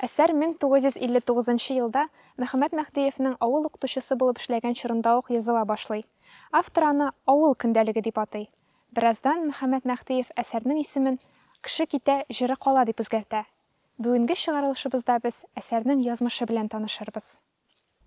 Әсәр 1959 нчы елда Мөхәммәт Мәһдиевнең авыл укытучысы булып эшләгән чорында ук языла башлый. Автор аны Авыл көндәлеге дип атый. Бераздан Мөхәммәт Мәһдиев әсәрнең исемен Кеше китә, җыры кала дип үзгәртә. Бүгенге чыгарылышыбызда без әсәрнең язмышы белән танышырбыз.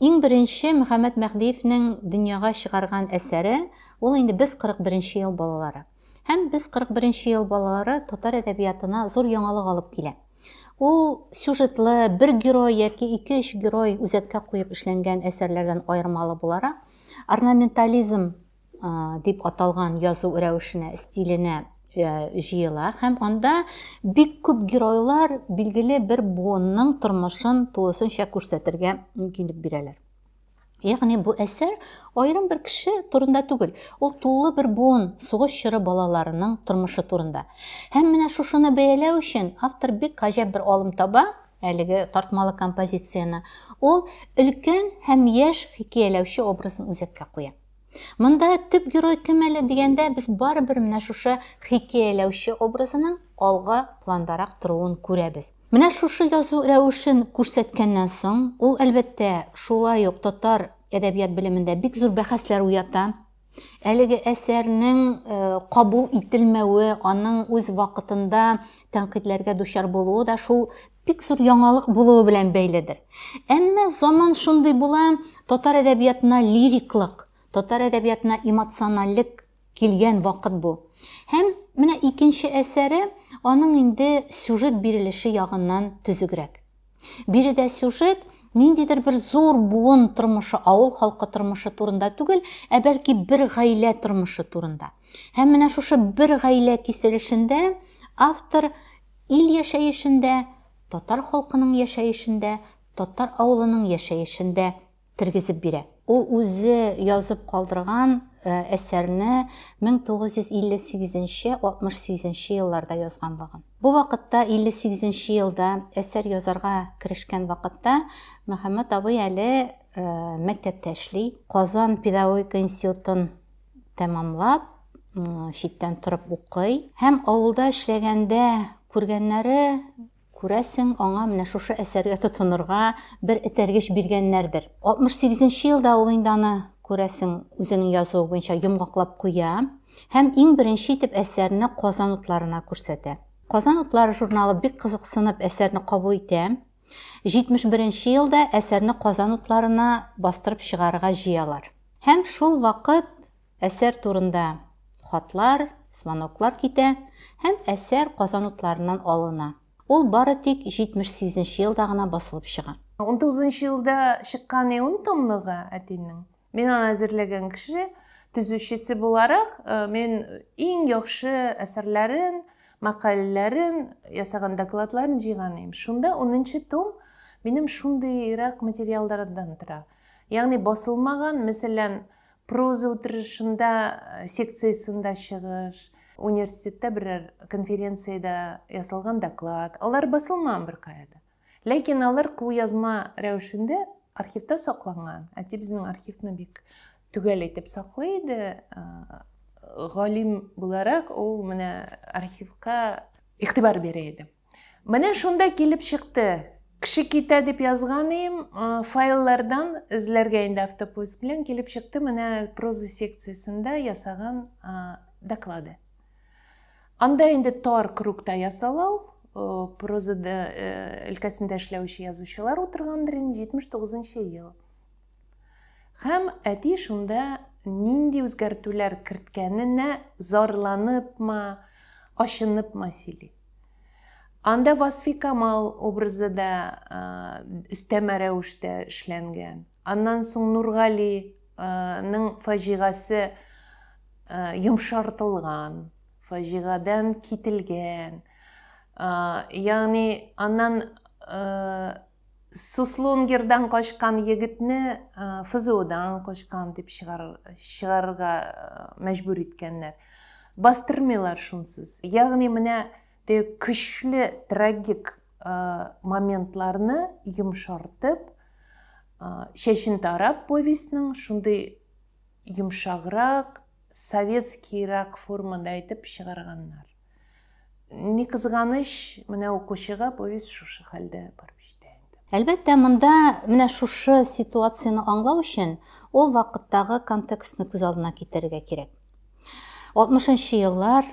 Иң беренче Мөхәммәт Мәһдиевнең дөньяга чыгарган әсәре, ул инде Без 41 нче ел балалары. Һәм Без 41 нче ел балалары татар әдәбиятына зур яңалык алып килә. Ул сюжетлы, бер герой яки ике-өч герой үзәккә куеп эшләнгән әсәрләрдән аермалы буларак, орнаментализм дип аталган язу рәвешенә, стиленә җыела һәм анда бик күп геройлар билгеле бер буынның тормышын тулысынча күрсәтергә мөмкинлек бирәләр. Ягъни бу әсәр аерым бер кеше турында түгел, ул тулы бер буын сугыш чоры балаларының тормышы турында. Һәм менә шушыны бәяләү өчен автор бик гаҗәп бер алым таба, әлеге тартмалы композицияне. Ул өлкән һәм яшь хикәяләүче образын үзәккә куя. Монда төп герой кем әле дигәндә, без барыбер менә шушы хикәяләүче образының алга пландарак торуын күрәбез. Менә шушы язу рәвешен күрсәткәннән соң, ул, әлбәттә, шулай ук татар әдәбият белемендә бик зур бәхәсләр уята. Әлеге әсәрнең кабул ителмәве, аның үз вакытында тәнкыйтьләргә дучар булуы да шул бик зур яңалык булуы белән бәйледер. Әмма заман шундый була, татар әдәбиятына лириклык, татар әдәбиятына эмоциональлек килгән вакыт бу. Һәм менә икенче әсәре аның инде сюжет бирелеше ягыннан төзегрәк. Биредә сюжет ниндидер бер зур буын тормышы, авыл халкы тормышы турында түгел, ә бәлки бер гаилә тормышы турында. Һәм менә шушы бер гаилә киселешендә автор Ил яшәешендә, татар халкының яшәешендә, татар авылының яшәешендә тергезеп бирә. Ул үзе язып калдырган әсәрне 1958 нче, 68 нче елларда язганлыгын. Бу вакытта, 58 нче елда әсәр язарга керешкән вакытта, Мөхәммәт абый әле мәктәптә эшли. Казан педагогика институтын тәмамлап, читтән торып укый. Һәм авылда эшләгәндә күргәннәре, күрәсең, аңа менә шушы әсәргә тотынырга бер этәргеч биргәннәрдер. 68 нче елда ул инде аны, күрәсең, үзенең язуы буенча йомгаклап куя һәм иң беренче итеп әсәрне Казан утларына күрсәтә. Казан утлары журналы бик кызыксынып әсәрне кабул итә. 71 нче елда әсәрне Казан утларына бастырып чыгарырга җыялар. Һәм шул вакыт әсәр турында хатлар, звоноклар китә һәм әсәр Казан утларыннан алына. Ул бары тик 78 нче елда гына басылып чыга. Унтугызынчы елда чыккан и ун томлыгы әтинең. Мин аны әзерләгән кеше, төзүчесе буларак, мин иң яхшы әсәрләрен, мәкаләләрен, ясаган докладларын җыйган идем. Шунда унынчы том минем шундыйрак материаллардан тора. Ягъни басылмаган, мәсәлән, проза утырышында, секциясендә чыгыш, университетта берәр конференциядә ясалган доклад, алар басылмаган беркая да. Ләкин алар кулъязма рәвешендә архивта сакланган. Әти безнең архивны бик төгәл итеп саклый иде. Галим буларак ул менә архивка игътибар бирә иде. Менә шунда килеп чыкты. Кеше китә дип язган идем, файллардан эзләргә инде автопоиск белән килеп чыкты менә проза секциясендә ясаган доклады. Анда инде тар кругта ясала ул, прозада өлкәсендә эшләүче язучылар утыргандыр инде, 79 ел. Һәм әти шунда нинди үзгәртүләр керткәненә зарланыпмы, ачыныпмы сөйли. Анда Васфи Камал образы да өстәмә рәвештә эшләнгән. Аннан соң Нургали-ның фаҗигасе йомшартылган, фаҗигадән кителгән. Ягъни аннан Суслонгердан качкан егетне ФЗОдан качкан дип чыгарырга мәҗбүр иткәннәр. Бастырмыйлар шунсыз. Ягъни менә теге көчле трагик моментларны йомшартып, чәчен тарап повестьның шундый йомшаграк, советскийрак формада итеп чыгарганнар. Ни кызганыч, менә укучыга повесть шушы хәлдә барып җитә инде. Әлбәттә, монда менә шушы ситуацияне аңлау өчен ул вакыттагы контекстны күз алдына китерергә кирәк. 60 нчы еллар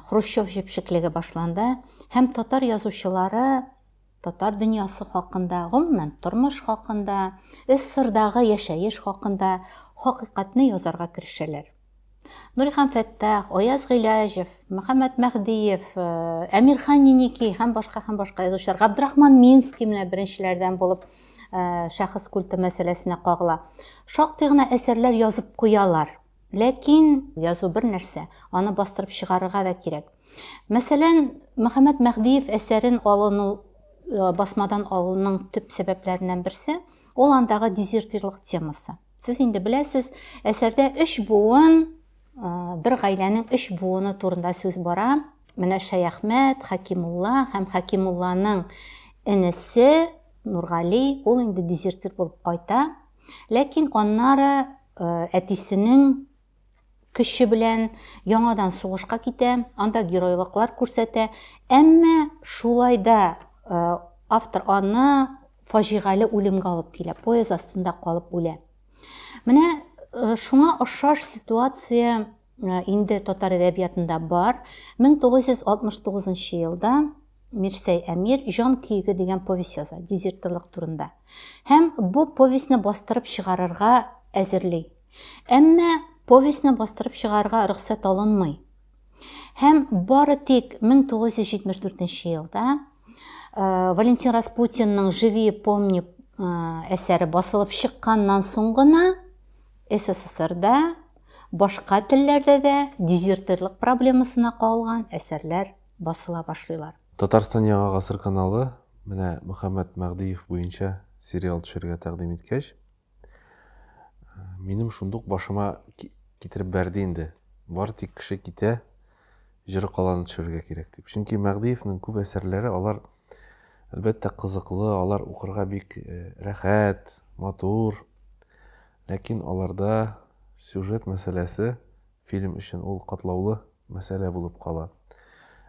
Хрущев җепшеклеге башланды һәм татар язучылары татар дөньясы хакында, гомумән, тормыш хакында, СССРдагы яшәеш хакында хакыйкатьне язарга керешәләр. Нурихан Фәттах, Аяз Гыйләҗев, Мөхәммәт Мәһдиев, э, Әмирхан Еники һәм башка һәм башка язучылар, Габдрахман Минский менә беренчеләрдән булып э, шәхес культы мәсьәләсенә кагыла. Шактый гына әсәрләр язып куялар. Ләкин язу бер нәрсә, аны бастырып чыгарырга да кирәк. Мәсәлән, Мөхәммәт Мәһдиев әсәрен алыну э, басмадан алуның төп сәбәпләреннән берсе ул андагы дезертирлык темасы. Сез инде беләсез, әсәрдә өч буын, бер гаиләнең өч буыны турында сүз бара. Менә Шәяхмәт, Хәкимулла һәм Хәкимулланың энесе Нургали, ул инде дезертир булып кайта. Ләкин аннары әтисенең көче белән яңадан сугышка китә, анда геройлыклар күрсәтә. Әмма шулай да автор аны фаҗигале үлемгә алып килә, поезд астында калып үлә. Менә шуңа охшаш ситуация инде татар әдәбиятында бар. 1969 елда Мирсәй Әмир Җан көеге дигән повесть яза, дезертирлык турында. Һәм бу повестьны бастырып чыгарырга әзерли. Әмма повестьны бастырып чыгарырга рөхсәт алынмый. Һәм бары тик 1974 елда э, Валентин Распутинның «Живи, помни» э, әсәре басылып чыкканнан соң гына СССРда башка телләрдә дә дезертирлык проблемасына кагылган әсәрләр басыла башлыйлар. Татарстан Яңа гасыр каналы менә Мөхәммәт Мәһдиев буенча сериал төшерергә тәкъдим иткәч, минем шундук башыма китереп бәрде инде. Бар тик кеше китә, җыры каланы төшерергә кирәк дип. Чөнки Мәһдиевнең күп әсәрләре алар әлбәттә кызыклы, алар укырга бик э, рәхәт, матур. Ләкин аларда сюжет мәсьәләсе фильм өчен ул катлаулы мәсьәлә булып кала.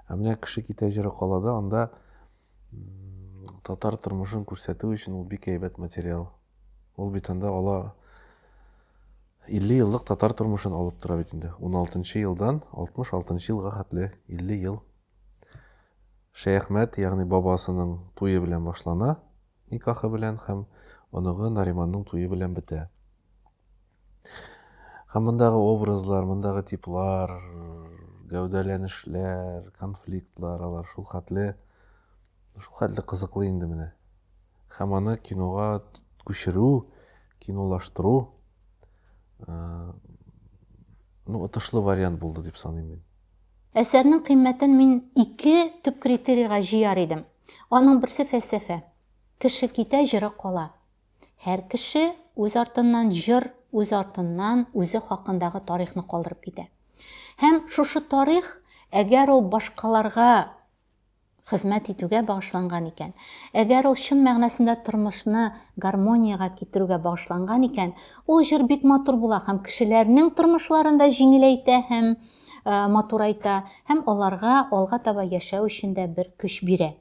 Ә менә Кеше китә җыры калада анда татар тормышын күрсәтү өчен ул бик әйбәт материал. Ул бит анда ала 50 еллык татар тормышын алып тора бит инде. 16 елдан 66 елга хәтле 50 ел. Шәяхмәт, ягъни бабасының туе белән башлана, никахы белән һәм оныгы Нариманның туе белән бетә. Һәм мондагы образлар, мондагы типлар, гәүдәләнешләр, конфликтлар, алар шул хәтле, шул хәтле кызыклы инде менә. Һәм аны кинога күчерү, кинолаштыру, ну, отышлы вариант булды дип саныйм мин. Әсәрнең кыйммәтен мин ике төп критерийга җыяр идем. Аның берсе фәлсәфә. Кеше китә, җыры кала. Һәр кеше үз артыннан җыр, үз артыннан үзе хакындагы тарихны калдырып китә. Һәм шушы тарих, әгәр ул башкаларга хезмәт итүгә багышланган икән, әгәр ул чын мәгънәсендә тормышны гармониягә китерүгә багышланган икән, ул җыр бик матур була һәм кешеләрнең тормышларын да җиңеләйтә һәм э, матурайта һәм аларга алга таба яшәү өчен дә бер көч бирә.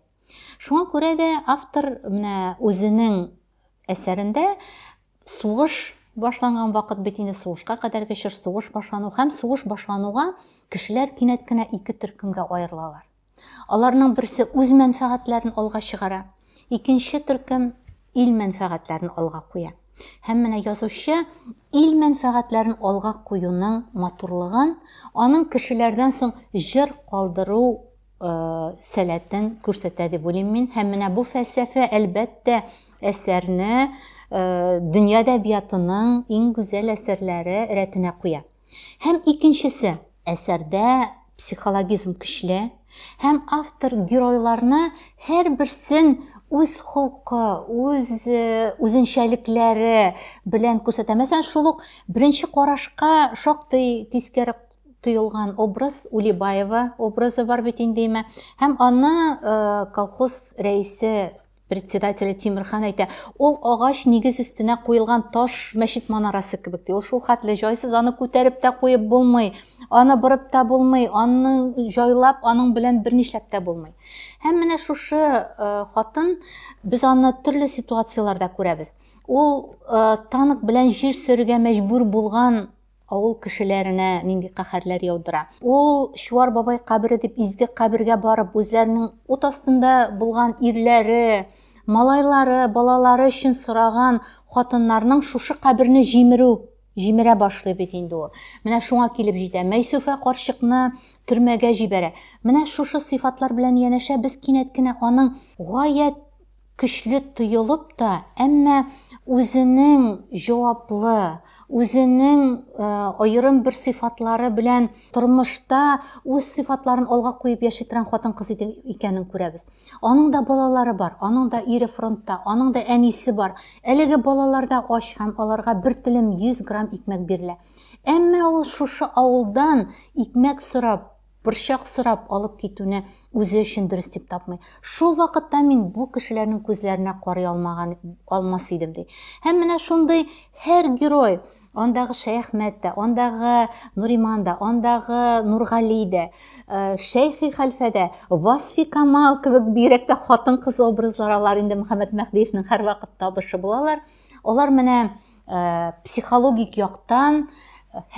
Шуңа күрә дә автор менә үзенең әсәрендә сугыш башланган вакыт бит инде сугышка кадәрге чор, сугыш башлану һәм сугыш башлануга кешеләр кинәт кенә ике төркемгә аерылалар. Аларның берсе үз мәнфәгатьләрен алга чыгара, икенче төркем ил мәнфәгатьләрен алга куя. Һәм менә язучы ил мәнфәгатьләрен алга куюның матурлыгын, аның кешеләрдән соң җыр калдыру э, сәләтен күрсәтә дип уйлыйм мин. Һәм менә бу фәлсәфә, әлбәттә, әсәрне э, дөнья әдәбиятының иң гүзәл әсәрләре рәтенә куя. Һәм икенчесе, әсәрдә психологизм көчле һәм автор геройларны һәрберсен үз холкы, үз э, үзенчәлекләре белән күрсәтә. Мәсәлән, шул ук беренче карашка шактый тискәре тоелган образ Улибаева образы бар бит инде, һәм аны э, колхоз рәисе председателе Тимерхан әйтә, ул агач нигез өстенә куелган таш мәчет манарасы кебек ди. Ул шул хәтле җайсыз, аны күтәреп тә куеп булмый, аны борып та булмый, аны җайлап, аның белән бернишләп тә булмый. Һәм менә шушы э, хатын, без аны төрле ситуацияләрдә күрәбез. Ул э, танк белән җир сөрергә мәҗбүр булган авыл кешеләренә нинди каһәрләр яудыра. Ул Чуар бабай кабере дип изге кабергә барып, үзләренең ут астында булган ирләре, малайлары, балалары өчен сораган хатыннарның шушы каберне җимерү, җимерә башлый бит инде ул. Менә шуңа килеп җитә. Мәйсүфә карчыкны төрмәгә җибәрә. Менә шушы сыйфатлар белән янәшә без кинәт кенә аның гаять көчле тоелып та, әмма үзенең җаваплы, үзенең аерым бер сыйфатлары белән тормышта үз сыйфатларын алга куеп яши торган хатын-кыз икәнен күрәбез. Аның да балалары бар, аның да ире фронтта, аның да әнисе бар. Әлеге балалар да ач һәм аларга бер телем 100 грамм икмәк бирелә. Әмма ул шушы авылдан икмәк сорап, Борчак сорап алып китүне үзе өчен дөрес дип тапмый. Шул вакытта мин бу кешеләрнең күзләренә карый алмаган, алмас идем, ди. Һәм менә шундый һәр герой, андагы Шәяхмәт тә, андагы Нуриман да, андагы Нургали дә, э, Шәйхи хәлфә дә, Васфи Камал кебек бигрәк тә хатын-кыз образлары алар инде Мөхәммәт Мәһдиевнең һәрвакыт табышы булалар. Алар менә э, психологик яктан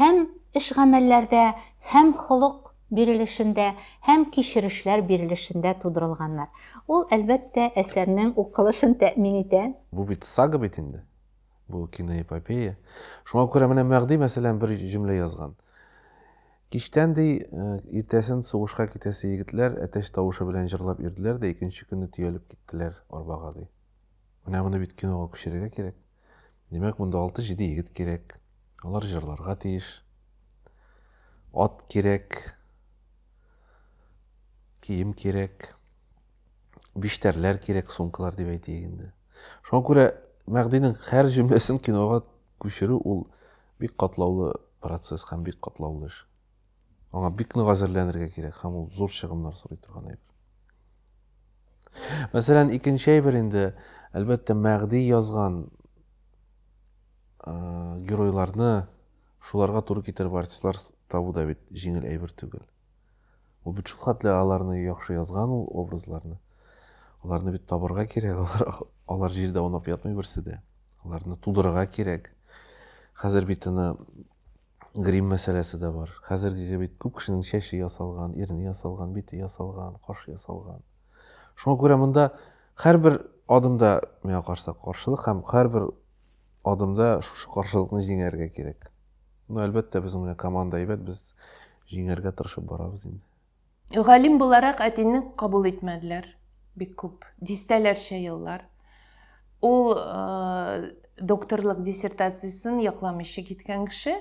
һәм эш-гамәлләрдә, һәм холык бирелешендә, һәм кичерешләр бирелешендә тудырылганнар. Ул, әлбәттә, әсәрнең укылышын тәэмин итә. Бу бит сага бит инде. Бу киноэпопея. Шуңа күрә менә Мәгъди, мәсәлән, бер җөмлә язган. Кичтән, ди, э, иртәсен сугышка китәсе егетләр әтәч тавышы белән җырлап йөрделәр дә икенче көнне төялеп киттеләр арбага, ди. Менә моны бит кинога күчерергә кирәк. Димәк, монда 6-7 егет кирәк. Алар җырларга тиеш. Ат кирәк. Кием кирәк. Биштәрләр кирәк, сумкалар дип әйтик инде. Шуңа күрә Мәгъдинең һәр җөмләсен кинога күчерү ул бик катлаулы процесс һәм бик катлаулы эш. Аңа бик нык әзерләнергә кирәк һәм ул зур чыгымнар сорый торган әйбер. Мәсәлән, икенче әйбер инде, әлбәттә, Мәгъди язган геройларны шуларга туры китереп артистлар табу да бит җиңел әйбер түгел. Ул бит шул хәтле аларны яхшы язган ул образларны. Аларны бит табырга кирәк, алар, алар җирдә аунап ятмый берсе дә. Аларны тудырырга кирәк. Хәзер бит аны грим мәсьәләсе дә бар. Хәзергегә бит күп кешенең чәче ясалган, ирне ясалган, бите ясалган, кашы ясалган. Шуңа күрә монда һәрбер адымда миңа каршы каршылык һәм һәрбер адымда шушы каршылыкны җиңәргә кирәк. Ну, әлбәттә, безнең менә команда әйбәт, без җиңәргә тырышып барабыз инде. Галим буларак әтине кабул итмәделәр бик күп, дистәләрчә еллар. Ул э, докторлык диссертациясен якламыйча киткән кеше.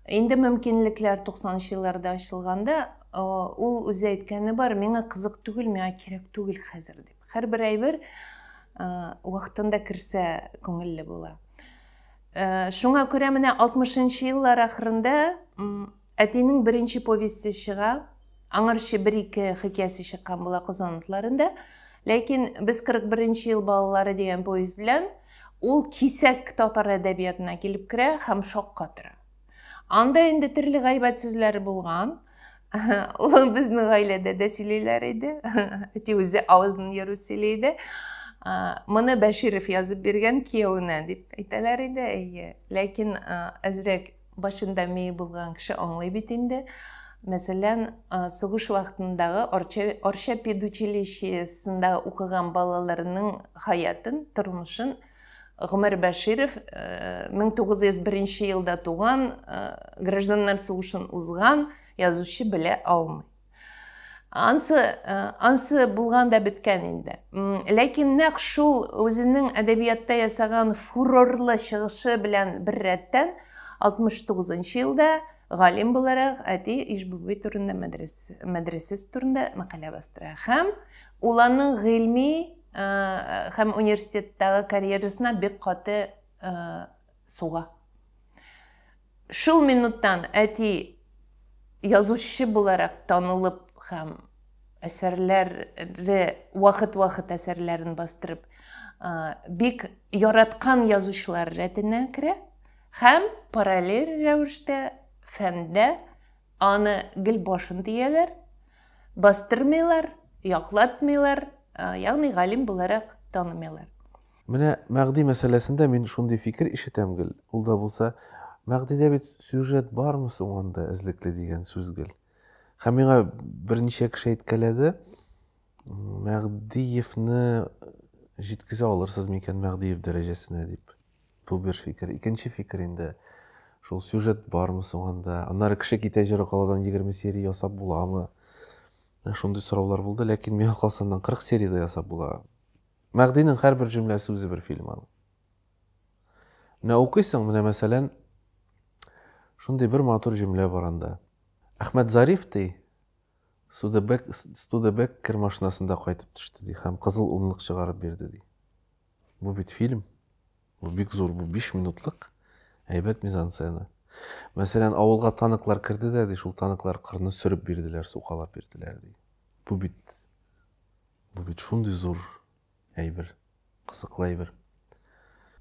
Инде мөмкинлекләр 90 елларда ачылганда, э, ул үзе әйткәне бар, миңа кызык түгел, миңа кирәк түгел хәзер дип. Һәрбер әйбер э, вакытында керсә күңелле була. Шуңа күрә менә 60 еллар ахырында Әтинең беренче повесте чыга. Аңарчы бер-ике хикәясе чыккан була Казан утларында. Ләкин без 41 ел балалары дигән повесть белән ул кисәк татар әдәбиятына килеп керә һәм шаккатыра. Анда инде төрле гайбәт сүзләре булган. Ул безнең гаиләдә дә сөйлиләр иде. Әти үзе авызын ерып сөйли иде. Моны Бәширов язып биргән кияүенә дип әйтәләр иде. Әйе. Ләкин әзрәк Башында мие булган кеше аңлый бит инде. Мәсәлән, сугыш вакытындагы Арча, Арча педучилищесында укыган балаларның хаятын, тормышын Гомәр Бәширов 1901 елда туган, гражданнар сугышын узган язучы белә алмый. Ансы, э, ансы булган да беткән инде. Ләкин нәкъ шул үзенең әдәбиятта ясаган фурорлы чыгышы белән бер рәттән 69 елда галим буларак әти Ишбүби турында мәдрәс, мәдрәсәсе турында мәкалә бастыра. Һәм ул аның гыйльми э, һәм университеттагы карьерасына бик каты э, суга. Шул минуттан әти язучы буларак танылып һәм әсәрләре, вакыт-вакыт әсәрләрен бастырып, бик яраткан язучылар рәтенә керә һәм параллель рәвештә фәндә аны гел башын төяләр, бастырмыйлар, яклатмыйлар, ягъни галим буларак танымыйлар. Менә Мәгъди мәсьәләсендә мин шундый фикер ишетәм гел, ул да булса, Мәгъдидә бит сюжет бармы соң анда эзлекле дигән сүз гел. Һәм миңа берничә кеше әйткәләде, Мәгъдиевне җиткезә алырсыз микән Мәгъдиев дәрәҗәсенә дип. Бу бер фикер. Икенче фикер инде, шул сюжет бармы соң анда? Аннары кеше китә җыры каладан 20 серия ясап буламы? Шундый сораулар булды, ләкин миңа калса аннан 40 серия дә ясап була. Мәгъдинең һәрбер җөмләсе үзе бер фильм аның. Менә укыйсың, менә мәсәлән, шундый бер матур җөмлә бар анда. Әхмәт Зариф ди, Студебек, Студебеккер машинасында кайтып төште ди һәм кызыл унлык чыгарып бирде ди. Бу бит фильм. Бу бик зур, бу 5 минутлык әйбәт мизансцена. Мәсәлән, авылга танклар керде дә ди, шул танклар кырны сөреп бирделәр, сукалап бирделәр ди. Бу бит Бу бит шундый зур әйбер, кызыклы әйбер.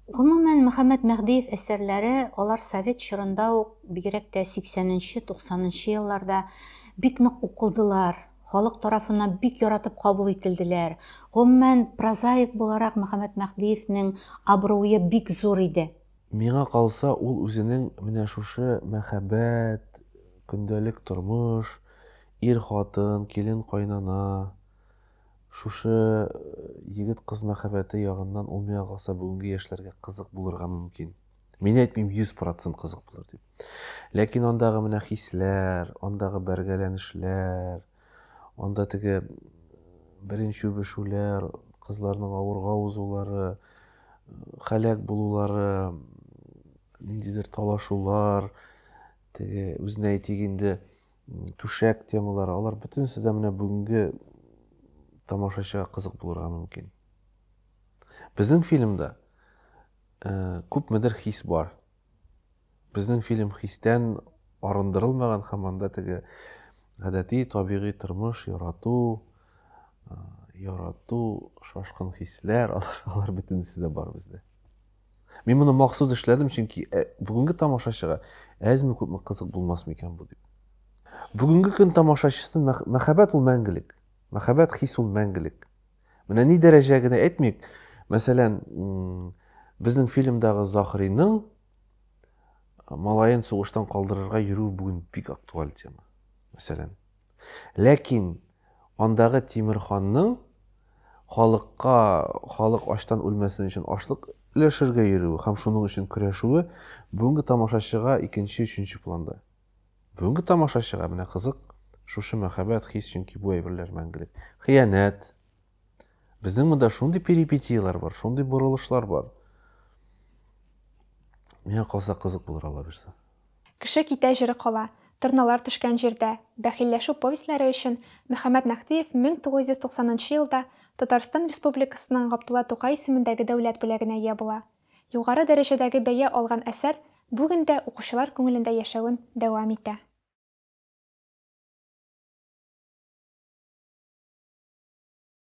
Гомумән, Мөхәммәт Мәһдиев әсәрләре, алар совет чорында ук, бигрәк тә 80-нче, 90 нчы елларда бик нык укылдылар, халык тарафыннан бик яратып кабул ителделәр. Гомумән, прозаик буларак Мөхәммәт Мәһдиевнең абруе бик зур иде. Миңа калса, ул үзенең менә шушы мәхәббәт, көндәлек тормыш, ир-хатын, килен-кайнана, шушы егет-кыз мәхәббәте ягыннан ул миңа калса бүгенге яшьләргә кызык булырга мөмкин. Мин әйтмим 100% кызык булыр дип. Ләкин андагы менә хисләр, андагы бәргәләнешләр, анда теге беренче үбешүләр, кызларның авырга узулары, халәк булулары, ниндидер талашулар, теге үзенә әйтик инде, түшәк темалары, алар бөтенесе дә менә бүгенге тамашачыга кызык булырга мөмкин. Безнең фильмда э, күпмедер хис бар. Безнең фильм хистән арындырылмаган һәм анда теге гадәти табигый тормыш, ярату, э, ярату, шашкын хисләр, алар, алар бөтенесе дә бар бездә. Мин моны махсус эшләдем, чөнки э, бүгенге тамашачыга әзме күпме кызык булмас микән бу дип. Бүгенге көн тамашачысын мәхәббәт ул мәңгелек. Мәхәббәт хис ул мәңгелек. Менә ни дәрәҗә генә әйтмик, мәсәлән, безнең фильмдагы Захриның малаен сугыштан калдырырга йөрү бүген бик актуаль тема. Мәсәлән. Ләкин андагы Тимерханның халыкка, халык ачтан үлмәсен өчен ашлык өләшергә йөрүе һәм шуның өчен көрәшүе бүгенге тамашачыга икенче, өченче планда. Бүгенге тамашачыга менә кызык шушы мәхәббәт, хис, чөнки бу әйберләр мәңгелек. Хыянәт. Безнең монда шундый перипетияләр бар, шундый борылышлар бар. Миңа калса кызык булыр Алла бирсә. Кеше китә җыры кала, Торналар төшкән җирдә, Бәхилләшү повестьләре өчен Мөхәммәт Мәһдиев 1990 нчы елда Татарстан Республикасының Габдулла Тукай исемендәге дәүләт бүләгенә ия була. Югары дәрәҗәдәге бәя алган әсәр бүген дә укучылар күңелендә яшәвен дәвам итә.